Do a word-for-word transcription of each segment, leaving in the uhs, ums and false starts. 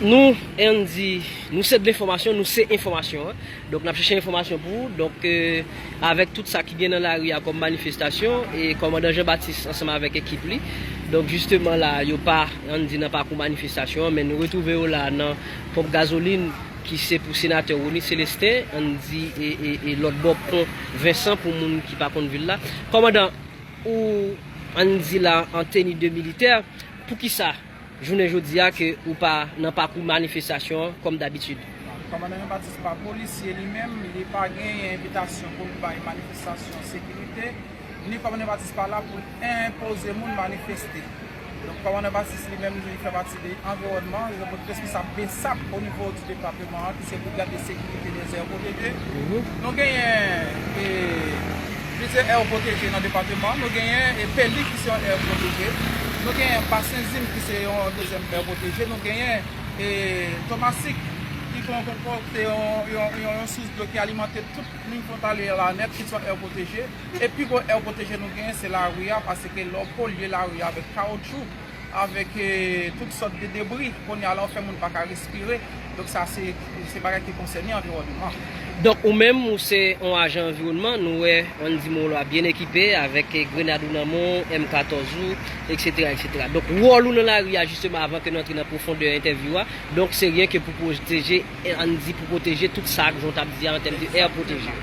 Nou, Andy, nou se de lenfòmasyon, nou se enfòmasyon, en. Donk, n ap chèche enfòmasyon pou ou. Donk, euh, avèk tout sa ki gen nan lari a kòm manifestasyon, e kòmandan Jean Baptiste ansanm avèk ekip li. Donk, jisteman la, yo pa, Andy, nan pakou manifestasyon an, men nou retwouve yo la nan ponp gazolin ki se pou senatè Rony Célestin, Andy, e, e, e lòt bò pon Vensan pou moun ki pa konn vil la. Kòmandan, ou, Andy, la an teni de militè, poukisa jounen jodi a ke ou pa nan pakou manifestasyon an kòm dabitid? Kòmandan Jean Baptiste pa polisye li menm, li pa genyen envitasyon pou l bay manifestasyon sekirite, ni kòmandan Jean Baptiste pa la pou l enpoze moun manifeste. Donk, kòmandan Jean Baptiste li menm, li fè pati de anviwònman, li responsab BSAP o nivo di depatman an, ki se Brigad de Sekirite des Aires Protégées. Nou genyen, e, plizyè air pwoteje nan depatman an. Nou genyen, e, Peli ki se yon air pwoteje. Nou genyen Basen Zim ki se yon dezyèm air pwoteje. Nou genyen, e, Tomasik ki kon, kon, kon, se yon, yon, yon, yon sous dlo ki alimante tout liy fwontalyè la nèt, ki se yon air pwoteje. E pi gwo air pwoteje nou genyen, se lari a, paske lè w polye lari a avèk kawotchou, avèk, e, tout sòt de debri, kounye a la, w fè moun pa ka respire. Donk, sa se, se bagay ki konsène anviwònman. Donk, ou menm, ou se yon ajan anviwònman, nou wè, Andy Molo a byen ekipe, avèk, e, grenad ou nan men w, M katòz ou, etsetera, etsetera. Donk, wòl ou nan lari a, jisteman, avan ke n antre nan pwofondè entèvyou a, donk, se ryen ke pou pwoteje, e, Andy, pou pwoteje tout sa, jan w t ap di a, an tèm de air protégé.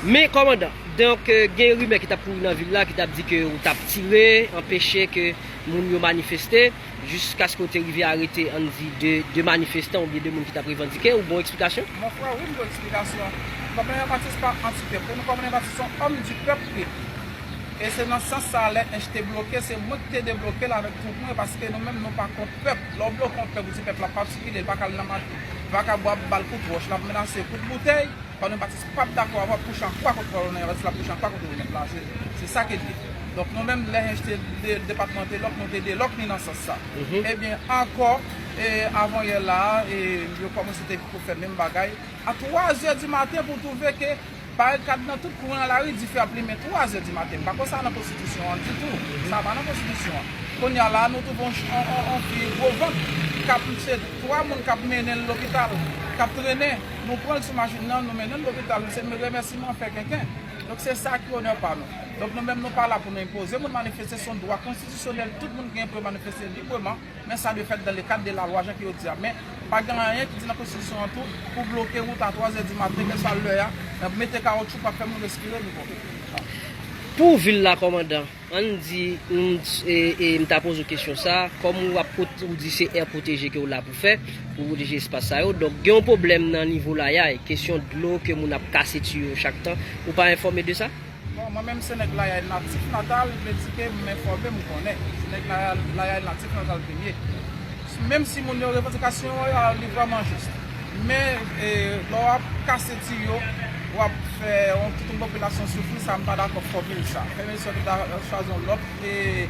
Men, kòmandan, donk, e, gen rimè ki t ap kouri nan vil la, ki t ap di ke ou t ap tire, anpeche ke moun yo manifeste, jiskaske w te rive arete, ann di, de, de manifestan oubyen de moun ki t ap revandike, ou ba w eksplikasyon? Mon frè, wi, m ba w eksplikasyon. Kòmandan Jean Baptiste pa anti-pèp. Pou nou, kòmandan Jean Baptiste se yon òm di pèp li. E se nan sans sa, lè Ench te bloke, se mwen ki te debloke l avèk twoup mwen, paske nou menm, nou pa kont pèp. Lè w bloke yon pèp, ou di pèp la p ap sikile, l pa ka al nan mache, vakabon ap ba l kout wòch, l ap menase kout boutèy. Kòmandan Jean Baptiste p ap dakò avè w, ap kouche an kwa kont kòmandan Jean Baptiste, l ap kouche an kwa kont ou menm la. Se, se sa ke l ye. Donk, nou menm, lè Ench te de, depatman te lòk, nou te delòk ni nan sans sa. Ebyen, ankò, e, avan yè la a, e, yo kòmanse te pou fè menm bagay. A twa zè di maten, pou w twouve ke barikad nan tout kwen nan lari, dife ap limen twa zè di maten. M pa kwè sa nan konstitisyon an ditou. Sa pa nan konstitisyon an. Kounye a la, nou twouve yon, yon, yon, yon fi gwo vant k ap, se twa moun k ap mennen l lopital, k ap trennen. Nou pran l sou machin nan, nou mennen l lopital. Se remèsiman fè kenken. Donk, se sa ki onè pa nou. Donk, nou menm, nou pa la pou nou enpoze moun manifeste. Se yon dwa konstitisyonèl. Tout moun gen pou yo manifeste libreman. Men sa dwe fèt dans le cadre de la loi, jan ke yo di a. Men, pa gen anyen ki di nan konstitisyon an tou pou bloke wout a twa zè di maten, kèlswa lè a, mete kawotchou pou ap fè moun respire, nou bon. Pou vil la, kòmandan, ann di, m, e, e, m ta poze w kesyon sa, kòm ou ap pot-, ou di se air protégé ke w la pou fè, pou pwoteje espas sa yo. Donk, gen yon pwoblèm nan nivo Layay, kesyon dlo ke moun ap kase tiyo chak tan. Ou pa enfòme de sa? Bon, mwen menm se nèg Layay natif natal, vle di ke m enfòme, m konnen. Se nèg Layay, Layay natif natal ke m ye. Menm si moun yo revandikasyon yo, li vrèman jis. Men, e, lè w ap kase tiyo, w ap fè yon, tout yon popilasyon soufri, sa m pa dakò fòmil sa. Fè mesye yo ta chwazi yon lòt, e,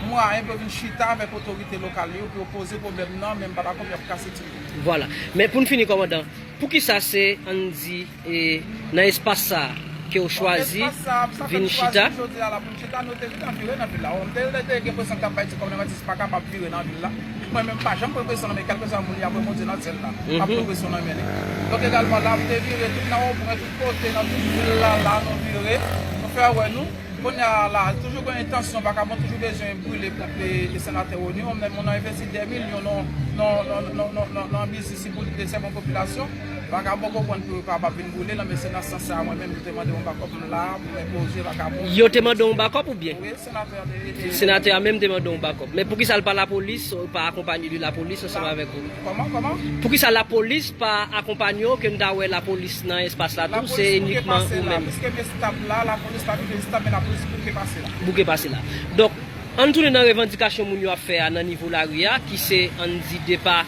mwayen pou yo vin chita avèk otorite lokal yo, pou yo poze pwoblèm nan, men m pa dakò pou y ap kase tiyo. Vwala. Men pou n fini, kòmandan, poukisa se, ann di, e, nan espas sa a ke w chwazi vin chita? Espas sa a, sa fè nou chwazi jodi a la pou n chita, nou te vin anvire nan vil la. M te, te gen presyon k ap bay di kòm nan Matis pa kapab vire nan vil la. Mwen menm, m pa janm pran presyon nan men kèlkeswa moun y ap remonte nan syèl la. M ap pran presyon nan men li. Donk, egalman, la, m te vire tout nan wonpwen, tout kote, nan tout vil la, la, nou vire, nou fè wè nou. Kounye a la, toujou gen entansyon, vakabon toujou bezwen brile ponp e senatè Rony. Ou menm, moun nan envesti dè milyon nan, nan, nan biznis li pou li te sèvi yon popilasyon. Vakabon konprann pou yo kapab vin brile l, men se nan sans sa a, mwen menm, yo te mande yon bakòp, m la, pou m enpoze vakabon. Yo te mande yon bakòp oubyen? Wi, senatè a te, te... Senatè a menm te mande yon bakòp. Men poukisa l pa lapolis, ou pa akonpanye de lapolis ansanm avèk ou? Kòman, kòman? Poukisa lapolis pa akonpanye w, ke n ta wè lapolis nan espas la tou, se inikman ou menm? Piske gen stab la, lapolis pa vin fè stab, men lapolis bouke pase la. Bouke pase la. Donk, ann tounen nan revandikasyon moun yo ap fè a nan nivo lari a, ki se, ann di, depa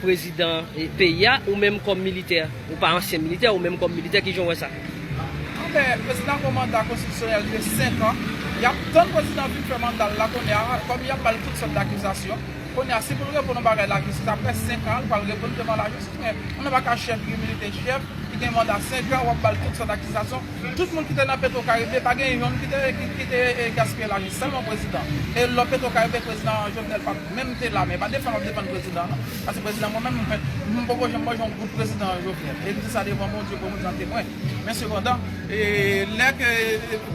prezidan, e, peyi a, ou menm kòm militè, ou pa ansyen militè, ou menm kòm militè, kijan w wè sa? Anben, prezidan gon manda konstitisyonèl de senk an, y ap tann prezidan vin fè manda l la kounye a, kòm y ap ba l tout sòt dakizasyon. Kounye a, si pou l reponn yon bagay lajistis, apre senk an, l pral reponn devan lajistis, men moun nan pa ka chèf, li milite chèf, Gen manda senk an, w ap ba l tout sòt akizasyon. Tout moun ki te nan Petro Caribe, pa gen yonn ki te, ki, ki te, e, gaspiye lajan, sèlman prezidan. E lò Petro Caribe, prezidan Jovenel pa t menm te la, men pa defann m ap defann prezidan, non. Paske prezidan, mwen menm, mwen, m poko janm manje yon goud prezidan Jovenel. E m di sa devan Bondye, pou Bondye an temwen. Men sepandan, e, lè ke,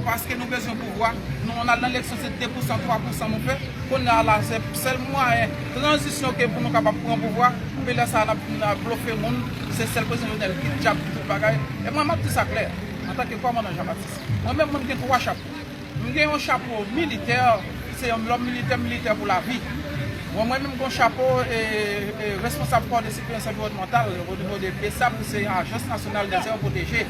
paske nou bezwen pouvwa, nou, nou al nan eleksyon, se de pou san, twa pou san nou fè. Kounye a la, se sèl mwayen tranzisyon ke pou nou kapab pran pouvwa. Epi lè sa a, n ap, n ap blofe moun. Se sèl prezidan Jovenel ki dyab ki tout bagay. E mwen, m ap di sa klè, antanke kòmandan Jean Baptiste. Mwen menm, mwen gen twa chapo. M gen yon chapo militè, se yon lòm militè, militè pou lavi. Bon, mwen menm, m gen yon chapo, e, e, responsab kò de siveyans anviwònmantal o nivo de BSAP, se Agence Nationale des Aires Protégées.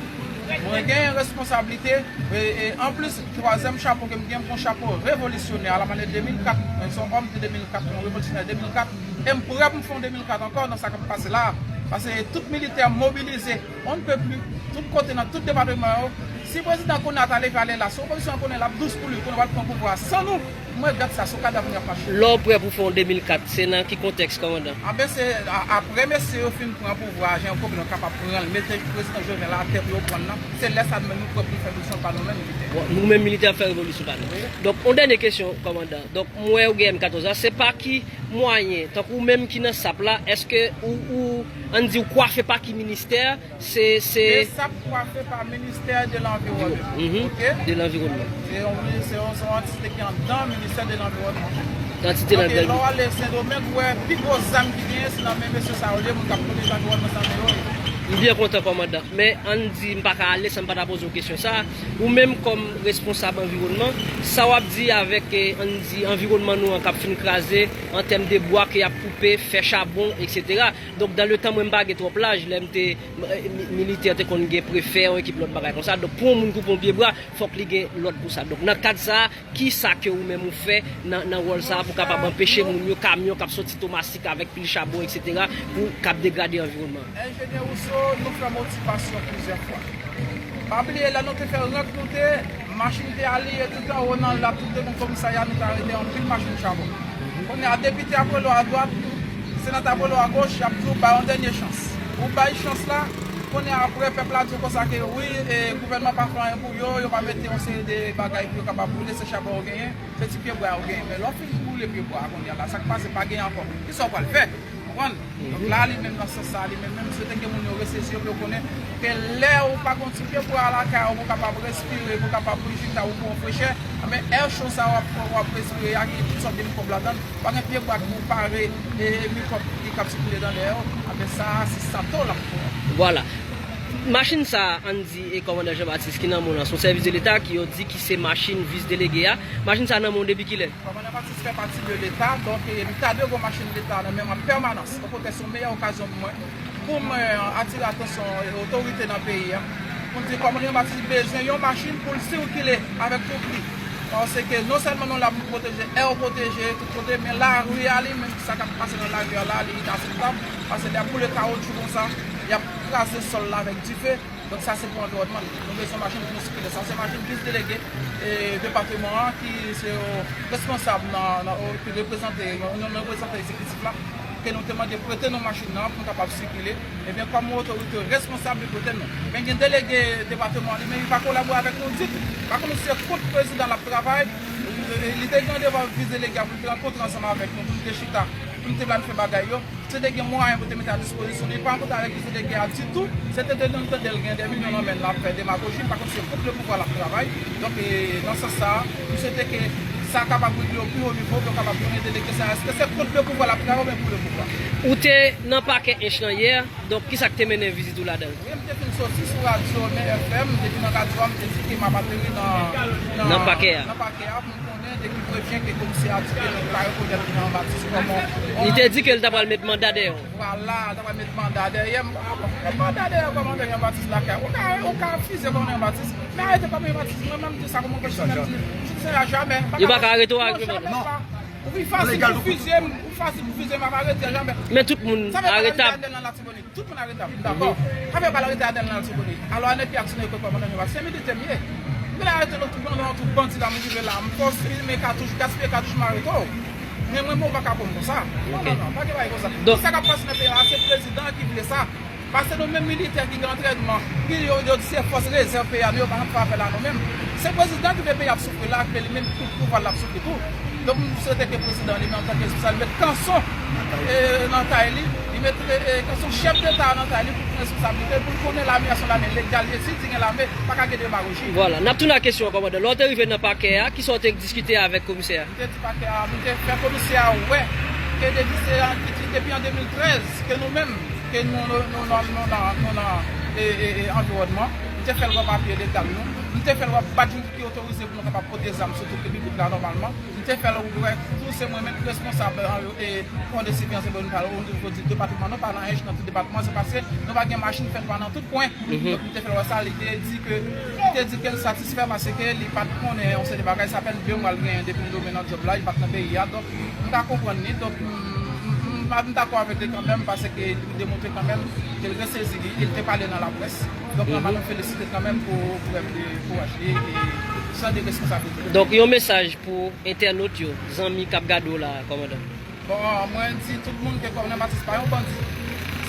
Mwen gen responsablite, e, e, anplis, twazyèm chapo ke m gen, m gen yon chapo revolisyonè, alamanyè de mil kat, mwen se yon òm de de mil kat, yon revolisyonè de mil kat, e m prè pou m fè yon de mil kat ankò nan sa k ap pase la a. Paske tout militè mobilize, on ne peut plus, tout kote, nan tout depatman yo. Si prezidan kounye a ta leve ale la, si opozisyon an konnen l ap dous pou li, konnen w al pran pouvwa a san nou, m regrèt sa, se yon kadav nou y ap mache. Lè w prè pou fè yon de mil kat, se nan ki kontèks, kòmandan? Anben, se a, apre mesye yo fin pran pouvwa a, jan yo konprann yo kapab pran l, mete prezidan Jovenel atè pou yo pran l lan, se lè sa a nou menm nou prè pou nou fè revolisyon pa nou menm militè. Bon, nou menm militè ap fè revolisyon pa nou. Wi. Donk, yon dènye kesyon, kòmandan. Donk, m wè ou gen M katòz la, se pa ki mwayen, tankou ou menm ki nan BSAP la, èske ou, ou, ann di, ou kwafe pa ki ministè, se, se BSAP kwafe pa Ministè de Lanviwònman. Mhm. Ok? De Lanviwònman. Se yon, se yon, se yon antite ki anndan Ministè de Lanviwònman. Antite anndan. Donk, lè w ale Sendomeng, w wè pi gwo zam ki genyen, se nan men mesye sa yo ye, moun k ap pwoteje lanviwònman, se nan men yo ye. M byen kontan, kòmandan. Men, ann di, m pa ka ale san m pa ta poze w kesyon sa a. Ou menm, kòm responsab anviwònman, sa w ap di avèk, eh, ann di, anviwònman nou an k ap fin kraze, an tèm de bwa ke y ap koupe, fè chabon, etsetera. Donk, dan le tan, mwen, m pa gen twòp laj, lè m te, eh, mi-, militè, te konn gen prefè, yon ekip lòt bagay konsa. Donk, pou yon moun koupe yon pye bwa, fòk li gen lòd pou sa. Donk, nan kad sa a, ki sa ke ou menm ou fè nan, nan wòl sa a pou kapab anpeche moun yo, kamyon k ap soti Tomasik avèk pil chabon, etsetera, pou k ap degrade anviwònman an? Enjenyè Rousseau, nou fè motivasyon plizyè fwa. Pa bliye, lè nou te fè rant moute, machin te aliye tout anwo nan la, tout devan komisarya, nou te arete anpil machin chabon. Kounye a, depite ap rele w adwat, senatè ap rele w agoch, y ap di w bay yon dènye chans. Ou bay chans la, kounye a, apre, pèp la di w konsa ke wi, e, gouvènman pa fè anyen pou yo, yo pa mete yon seri de bagay pou yo kapab boule, se chabon yo genyen, se ti pye bwa yo genyen. Men lè w fin boule pye bwa a kounye a la, sa k pase, pa genyen ankò. Kisa w pral fè? Konprann? Donk la, li menm nan sans sa, li menm, menm, m swete ke moun yo resezi yo, pou yo konnen ke lè ou pa gen yon ti pye bwa lakay ou, pou w kapab respire, pou w kapab pran chita ou pran frechè, anben, è cho sa w ap, w ap respire a, gen tout sòt de mikwòb ladan l. Pa gen pye bwa ki pou pare, e, mikwòb ki k ap sikile nan lè yo, anben, sa a, se santo l ap fè. Vwala. Machin sa a, ann di, e, kòmandan Jean Baptiste ki nan men w lan, se yon sèvis de leta ki yo di ki se machin vis delege a. Machin sa a nan men w depi kilè? Kòmandan Baptiste fè pati de leta, donk, e, m ta dwe gen machin leta nan men m an pèmanans. Okontrè, se yon meyè okazyon pou mwen, pou mwen atire atansyon, e, otorite nan peyi a, pou m di kòmandan Jean Baptiste bezwen yon machin pou l sikile avèk twoup li. Paske non sèlman nou la pou pwoteje, è pwoteje, tout kote, men lari a li menm, sa k ap pase nan lari a la, li inakseptab. Paske lè y ap boule kawotchou konsa, y ap kraze sòl la avèk dife. Donk sa se pou anviwònman li. Nou bezwen machin pou nou sikile. Sa se machin vis delege, e, depatman an ki se, e, responsab nan, nan, e, ki reprezante, yon, yon reprezantan egzekitif la, ke nou te mande prete nou machin nan pou nou kapab sikile. Ebyen, kòm otorite responsab, li prete nou. Men gen delege depatman an li menm, li pa kolabore avèk nou ditou. Pa konn si se kont prezidan l ap travay, li, li te gen randevou ak vis delege a pou l te rankontre ansanm avèk nou, pou nou te chita, pou nou te planifye bagay yo. Si te gen mwayen pou te mete a dispozisyon li, li pa rankontre avèk vis delege a ditou, se te de nou tande l gen de milyon nan men l, l ap fè demagoji, m pa konn si se kont le pouvwa l ap travay. Donk, e, nan sans sa a, m swete ke sa kapab regle o pi wo nivo, pou yo kapab konnen delege sa a, èske se kont le pouvwa l ap travay oubyen pou le pouvwa. Ou te nan pakè Ench lan yè, donk kisa k te mennen vizit ou ladan l? Wi, m te fin soti sou radyo Mè F M, m te vin nan radyo a, m te di ke m ap ateri nan, nan, nan pakè a. Nan pakè a, pou m konnen de ki prevyen ke komisè a di ke nou pa rekonèt Jean Baptiste kòm yon... Li te di ke l ta pral met manda dèyè w. Vwala, ta pral met manda dèyè m. Ah, bon, met manda dèyè kòmandan Jean Baptiste lakay. Ou ka, ou ka fize kòmandan Jean Baptiste, men arete kòmandan Jean Baptiste, mwen menm m di sa kòm yon pèsonèl, m di, je ne serai jamais. Yo pa ka arete w ak revanj. Non, pa. Ou pi fasil pou fize m, ou fasil pou fize m, m ap arete janmè. Men tout moun aretab. Tout moun aretab, m dakò. Sa fè pa l arete Adelin Latibonit. Alò, ann epi ak sou nèg kòmandan Jean Baptiste, se militè m ye. M vin arete lòt tout bandi, lòt tout bandi la, m rive la, m fòs filme katouch, gaspiye katouch, m arete w. Men mwen, mwen, ou pa ka pran m konsa. Non, non, non, pa gen bagay konsa. Tout sa k ap pase nan peyi a, se prezidan an ki vle sa. Paske nou menm militè ki gen antrènman, ki yo, yo di se fòs rezèv peyi a, nou yo pa janm fè apèl a nou menm. Se prezidan ki fè peyi ap soufri la, ke li menm tout pouvwa l ap soufri tou. Donk, m swete ke prezidan li menm, antanke espesyal, li met kanson, e, nan tay li, li met, e, e, kanson chèf deta a nan tay li pou l pran responsablite, pou l konnen lame a se yon lame legal, e si di gen lame, pa ka gen demagoji. Vwala, n ap tounen a kesyon an, kòmandan. Lè w te rive nan pakè a, kisa w te diskite avèk komisè a? M te di pakè a, m te fè komisè a wè ke depi se an, depi an de mil trèz, ke nou menm, ke nou, nou, nou, nou, nou nan, nou nan, e, e, e, anviwònman. M te fè l wè papye legal nou. M te fè l wè badj ki otorize pou nou kapab pote zam sou tout piblik la nòmalman. M te fè l wè tou se mwen menm ki responsab, e, e, fon de siveyans enviwònmantal o nivo di depatman. Nou pa nan ench nan tout depatman, se paske nou pa gen machin fè nou pa nan tout kwen. Donk, m te fè l wè sa, li te di ke, li te di ke l satisfè paske li pa t konnen yon seri de bagay. Sa fè de mwa l genyen depi l nonmen nan djòb la, li pa t nan peyi a. Donk, m ka konprann li. Donk, m, m, m, m dakò avèk li kanmenm paske li demontre kanmenm ke l resezi li, e l te pale nan laprès. Donk, nòmalman, m felisite l kanmenm pou, pou, pou kouraj li e sans de responsablite. Donk, yon mesaj pou entènot yo, zanmi k ap gade w la, kòmandan. Bon, mwen di tout moun ke Kòmandè Mathis pa yon bandi.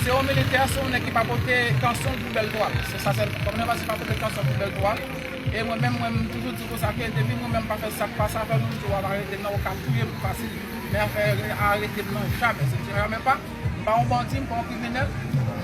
Se yon militè, se yon nèg ki pa pote kanson pou bèl twal. Se sa sèlman. Kòmandè Mathis pa pote kanson pou bèl twal. E mwen menm, mwen, m toujou di konsa ke depi mwen menm pa fè sa k pa sa, fè nou toujou ap arete m nan, ou ka touye m fasil. Men afè arete m nan, jamè. Se jamè pa. M pa yon bandi, m pa yon kriminèl.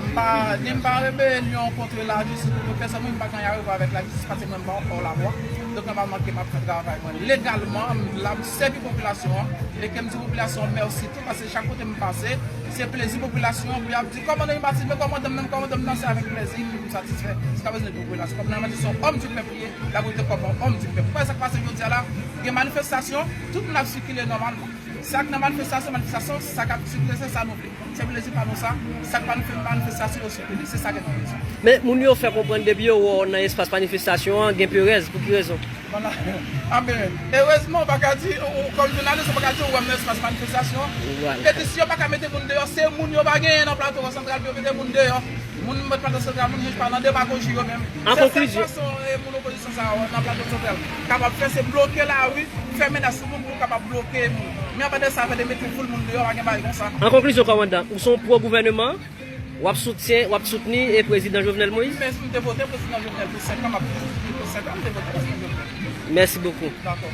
M pa, ni m pa an rebelyon kont lajistis, kont pèsonn, m pa gen anyen a wè avèk lajistis, paske mwen m pa yon hors-la-loi. Donk, nòmalman, ke m ap fè travay mwen legalman, m la, m sèvi popilasyon an. E ke m di popilasyon an mèsi tou, paske chak kote m pase, se plezi popilasyon an pou y ap di, "Kòmandan Mathis, men kòmandan m, men kòmandan m nan, se avèk plezi m satisfè." Se ka bezwen di popilasyon. Kòmandan Mathis se yon òm di pèp li ye, l ap rete kòm yon òm di pèp. Ou wè sa k pase jodi a la, gen manifestasyon, tout moun ap sikile nòmalman. Sa k nan manifestasyon, manifestasyon, sa k ap sikile, se sa nou vle. Se plezi pa nou sa, sa k pa nou fè manifestasyon yo sikile, se sa k enterese. Men moun yo fè konprann depi yo wè w nan espas manifestasyon an, gen perèz. Pou ki rezon? Anben, erezman, ou pa ka di, ou, kòm jounalis, ou pa ka di ou wè m nan espas manifestasyon. Vwala. Petisyon pa ka mete moun deyò, se moun yo pa genyen nan Plato Santral pou yo mete moun deyò. Moun nan Plato Santral, moun yo pa nan demagoji yo menm. An konklizyon. Se sèl fason, e, moun opozisyon sa yo nan Plato Santral kapab fè, se bloke lari, fè menas sou moun pou kapab bloke moun. Men apa de sa, fè de mete foul moun deyò, pa gen bagay konsa. An konklizyon, kòmandan, ou se yon pwo gouvèneman, w ap soutyen, w ap soutni e prezidan Jovenel Moïse? Men si m te vote prezidan Jovenel pou senk an, m ap toujou soutni l pou senk an, m te vote prezidan Jovenel. Mèsi bokou. Dakò.